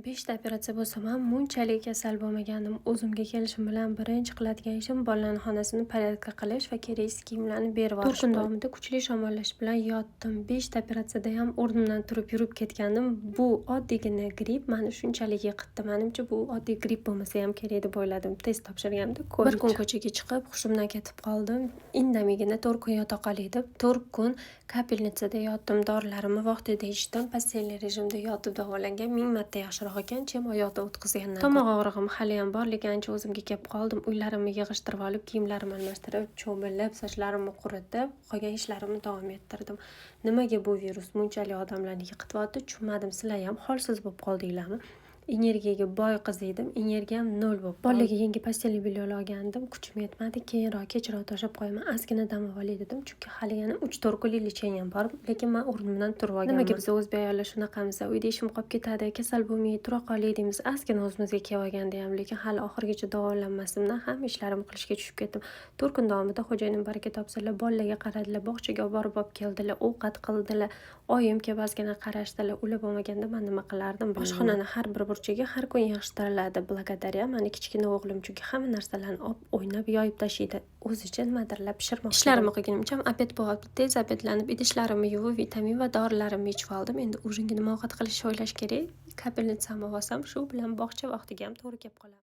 Beshta operatsiya bo'lsam ham, bunchalik kasal bo'lmagandim. O'zimga kelishim bilan birinchi qiladigan ishim bolalarni xonasini порядка qilish va kerakli kiyimlarni berib yuborish. 4 kun davomida kuchli shamollash bilan yotdim. Beshta operatsiyada ham o'rnimdan turib yurib ketgandim. Bu oddiygina gripp mani shunchalik yiqitdi. Manimcha, bu oddiy gripp bo'lmasa ham kerak deb o'yladim. Test topshirganimda bir kun ko'chaga chiqib, hushimdan ketib qoldim. Indamaygina 4 kun yota qolay deb 4 kun капельница da yotdim. Dorilarimni vaqtida ichdim. Постельный rejimda yotib davolangan ming marta yaxshiroq ekan, чем oyoqda o'tkazgandan. Tomoq og'rig'im haliyam bor, lekin ancha o'zimga kelib qoldim. Uylarimni yig'ishtirib olib, kiyimlarimni almashtirib, cho'milib, sochlarimni quritib, qolgan ishlarimni davom ettirdim. Nimaga bu virus bunchalik odamlarni yiqityapti, tushunmadim. Sizlar ham holsiz bo'lib qoldinglarmi? Energiyaga boy qiz edim, energiyam nol bo'lib qoldi. Bolaga yangi постельный бельё olgandim, kuchim yetmadi. Keyinroq, kechroq tashlab qo'yaman, ozgina dam olay dedim, chunki hali yana 3-4 kunlik лечение m bor, lekin man o'rnimdan turib olganman. Nimaga biz o'zbek ayollar shunaqamiz? Uyda ishim qolib ketadi, kasal bo'lmay tura qolay deymiz, ozgina o'zimizga kelib olganda ham, lekin hali oxirigacha davolanmasimdan hamma ishlarimni qilishga tushib ketdim. 4 kun davomida xo'jayinim baraka topsinlar, bolalarga qaradilar, bog'chaga olib borib olib keldilar, ovqat qildilar, oyim kelib ozgina qarashdilar. Ular bo'lmaganda man nima qilardim? Oshxonani har bir burchagi har kun yig'ishtiriladi. Благодаря mani kichkina o'g'lim, chunki hamma narsalarni olib o'ynab yoyib tashlaydi. O'zicha nimadirlar pishirmoqchi. Ishlarimni qilgunimcha обед bo'lyapti. Tez обед lanib, idishlarimni yuvib, vitamin va dorilarimni ichib oldim. Endi ужин ga nima ovqat qilishni o'ylash kerak. Капельница mni olsam, shu bilan bog'cha vaqtiga ham to'g'ri kelib qoladi.